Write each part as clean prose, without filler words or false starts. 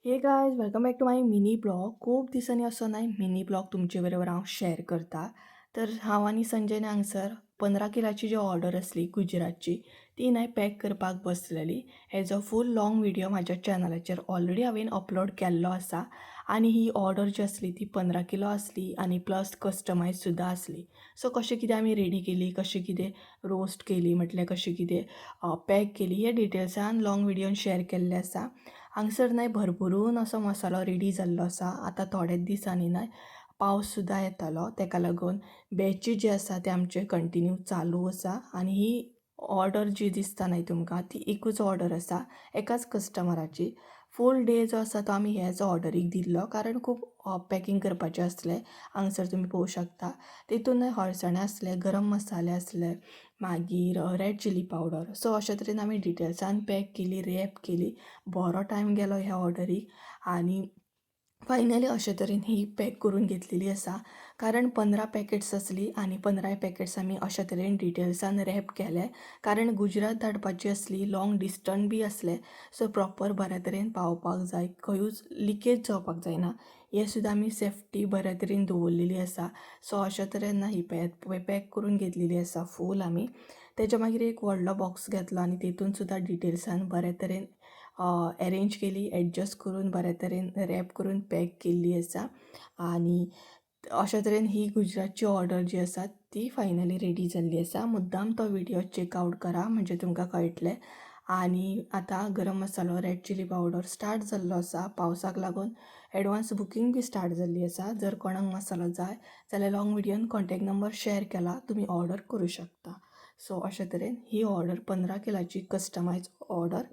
Hey guys, welcome back to my mini vlog. खूब दिसांनी असो ना मिनी ब्लॉग तुमचे बरोबर हांव शेअर करता. तर हांव आनी संजय हांगसर 15 किलाची जी ऑर्डर आसली गुजरातची, ती न्हय पॅक करपाक बसलेली. हेजो फूल लाँग व्हिडियो म्हाज्या चॅनलाचेर ऑलरेडी हांवें अपलोड केल्लो आसा. आनी ही ऑर्डर जी आसली ती 15 किलो आसली आनी प्लस कस्टमायज सुद्दां आसली. सो कशें कितें आमी रेडी केली, कशें कितें रोस्ट केली, म्हटल्यार कशें कितें पॅक केली, हे डिटेल्सान लाँग व्हिडियोन शेअर केल्लें आसा. हांगसर न्हय भरभरून असो मसालो रेडी जाल्लो आसा. आतां थोड्याच दिसांनी न्हय पावस सुद्दां येतलो, तेका लागून बॅची जे आसा ते आमचे कंटिन्यू चालू आसा. आनी ही ऑर्डर जी दिसता न्हय तुमकां, ती एकूच ऑर्डर आसा, एकाच कस्टमराची. फूल डे जो आसा तो आमी ह्याच ऑर्डरीक दिल्लो, कारण खूब पॅकींग करपाचें आसलें. हांगसर तुमी पळोवंक शकता, तितून न्हय हळसाणे आसले, गरम मसाले आसले, मागीर रेड चिली पावडर. सो अशे तरेन आमी डिटेल्सान पॅक केली, रॅप केली. बरो टायम गेलो ह्या ऑर्डरीक आनी फायनली अशे तरेन ही पॅक करून घेतलेली आसा, कारण 15 पॅकेट्स आसली आनी 15 पॅकेट्स आमी अशे तरेन डिटेल्सान रॅप केले, कारण गुजरात धाडपाची आसली, लाँग डिस्टन्स बी आसलें. सो प्रॉपर बऱ्या तरेन पावपाक जाय, खंयूच लिकेज जावपाक जायना, हें सुद्दां आमी सेफ्टी बऱ्या तरेन दवरलेली आसा. सो अशे तरेन ही पॅक पॅक करून घेतलेली आसा फूल आमी. तेच्या मागीर एक व्हडलो बॉक्स घेतलो आनी तेतून सुद्दां डिटेल्सान बऱ्या तरेन एरेंज केली, एडजस्ट करून बऱ्या तरेन रॅप करून पॅक केल्ली आसा. आनी अशा तरेन ही गुजरातची ऑर्डर जी आसा ती फायनली रेडी जाल्ली आसा. मुद्दाम तो व्हिडियो चेक आवट करा, म्हणजे तुमकां कळटलें. आनी आतां गरम मसालो, रेड चिली पावडर स्टार्ट जाल्लो आसा. पावसाक लागून एडवांस बुकींग बी स्टार्ट जाल्ली आसा. जर कोणाक मसालो जाय जाल्यार लाँग व्हिडियोन कॉन्टेक्ट नंबर शेअर केला, तुमी ऑर्डर करूं शकता. सो अशे तरेन ही ऑर्डर, 15 किलाची कस्टमायज ऑर्डर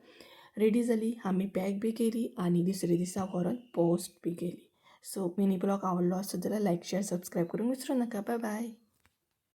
रेडी जाली. आमी पॅक बी केली आनी दुसरे दिसा व्हरोन पोस्ट बी केली. सो मिनी ब्लॉग आवडलो आसत जाल्यार लायक, शेअर, सबस्क्रायब करूंक विसरूं नाका. बाय बाय.